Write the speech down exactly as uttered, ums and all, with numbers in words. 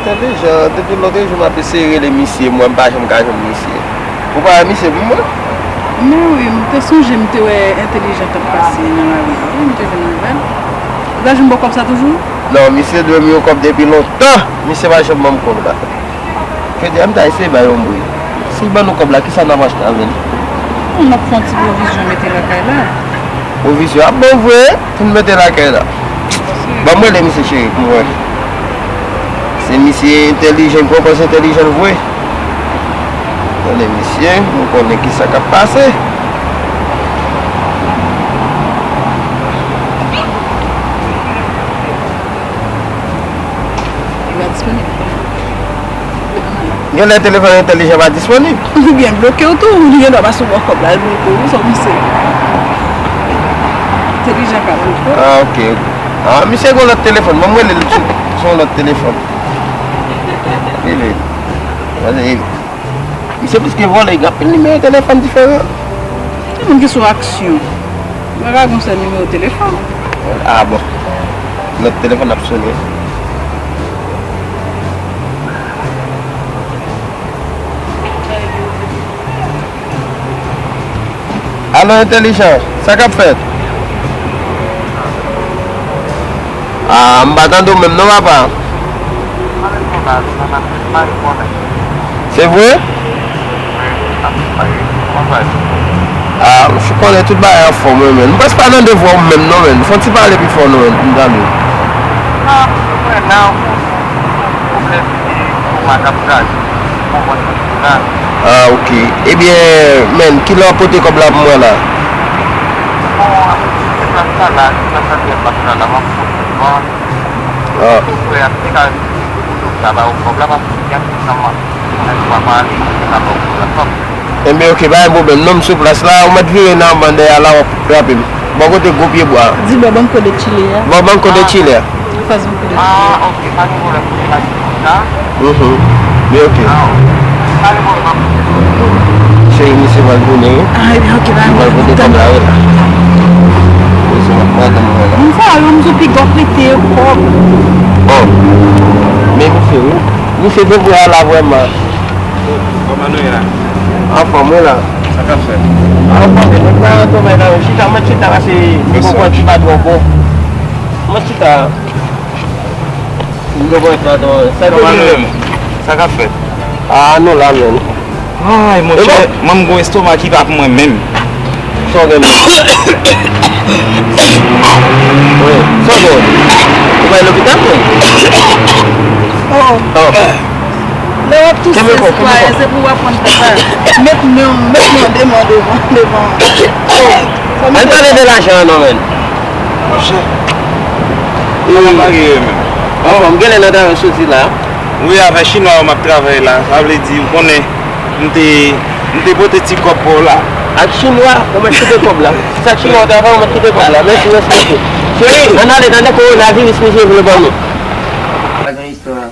Entèlijan, depi lòt jou m ap eseye rele misye, mwen m pa janm ka jwenn misye. Ou pa wè misye pou mwen? Men wi, m te sonje m te wè Entèlijan t ap pase nan lari a, wi, m te jwenn nouvèl. Ou pa janm ba w kòb sa toujou? Non, misye dwe m yon kòb depi lontan. Misye pa janm ban m kòb la. Jodi a, m ta eseye bay yon bri. Si l ban nou kòb la, kisa n ap achte avè l? Bon, n ap fè yon ti pwovizyon mete lakay la. Pwovizyon ap bon vre, pou n mete lakay la. Ban m rele misye cheri, pou m wè. Se misye entèlijan, m pran pòz entèlijan vre. Tande misye, m konnen kisa k ap pase. Li pa disponib. Genlè telefòn entèlijan pa disponib. Oubyen bloke w tou, ou gendwa pase w bò kòb la, l bloke w, sa w panse? Entèlijan ka bloke w. Ah, ok. Ah, misye gen lòt telefòn, ban m rele l sou, sou yon lòt telefòn. Rele. Rele. Misye plis ke vòlè, gen anpil nimewo telefòn diferan. Gen moun ki sou aksyon. Mwen pa gen yon sèl nimewo telefòn. Ah bon. Lòt telefòn ap sonnen. Alo, entèlijan, sa k ap fèt? Ah, m pa tande w menm non, papa. Se vre? Ah, m konnen tout bagay anfòm, wi, men. M prèske pa tande vwa w menm non, men. Fè yon ti pale pi fò non, men, pou m tande w. Ah, ok. Ebyen, men, kilè w ap pote kòb la pou mwen la? Ah. Enben, ok, pa gen pwoblèm. Non, m sou plas la, ou mèt vire nan anba dèyè a la, w ap trape m. Bò kote gwo pye bwa. Di bò Banco de Chile a. Bò Banco de Chile a. Fas Banco de Chile. Mhm. Men ok. Cheri, misye pral tounen, wi. Ah, ebyen, ok, pa gen pwoblèm. Li pral pote kòb la, wi, la. Wi, se madanm mwen, la. Moun sa yo, m sou piga prete yo kòb. Oh. Men misye, wi. Misye devwe a la, vrèman. Kòman nou ye la? Anfòm, wi, la. Sa k ap fèt? Anfòm, wi. Mwen pa nan travay la, wi. Chita, mwen chita, pase nèg yo pran ti pa twò bon. Mwen chita. Sa k ap fèt? Ah, nou la, menm. Ay, monchè, mwen m gon estoma ki pa pou mwen menm. Sa w gen menm? Wi, sa w gen? Ou pa al lopital, menm? Oh. Oh. Lè w ap touse, sitwayen, se pou w aprann fè sa. Met men w, met men w devan, devan, devan. Oh. Al pale de lajan an non, menm. Monchè. Kòman bagay yo ye menm? Anfòm, genlè nan travay soti la. Wi, avèk chinwa yo m ap travay la. Sa vle di, ou konnen, m te, m te pote ti kòb pou w la. Ak chinwa, ou mèt kite kòb la. Sa chinwa yo ta fè, ou mèt kite kòb la. Mèsi, mèsi, mèsi. Cheri, ann ale, tande kowonaviris misye vle ban nou. Pa gen istwa.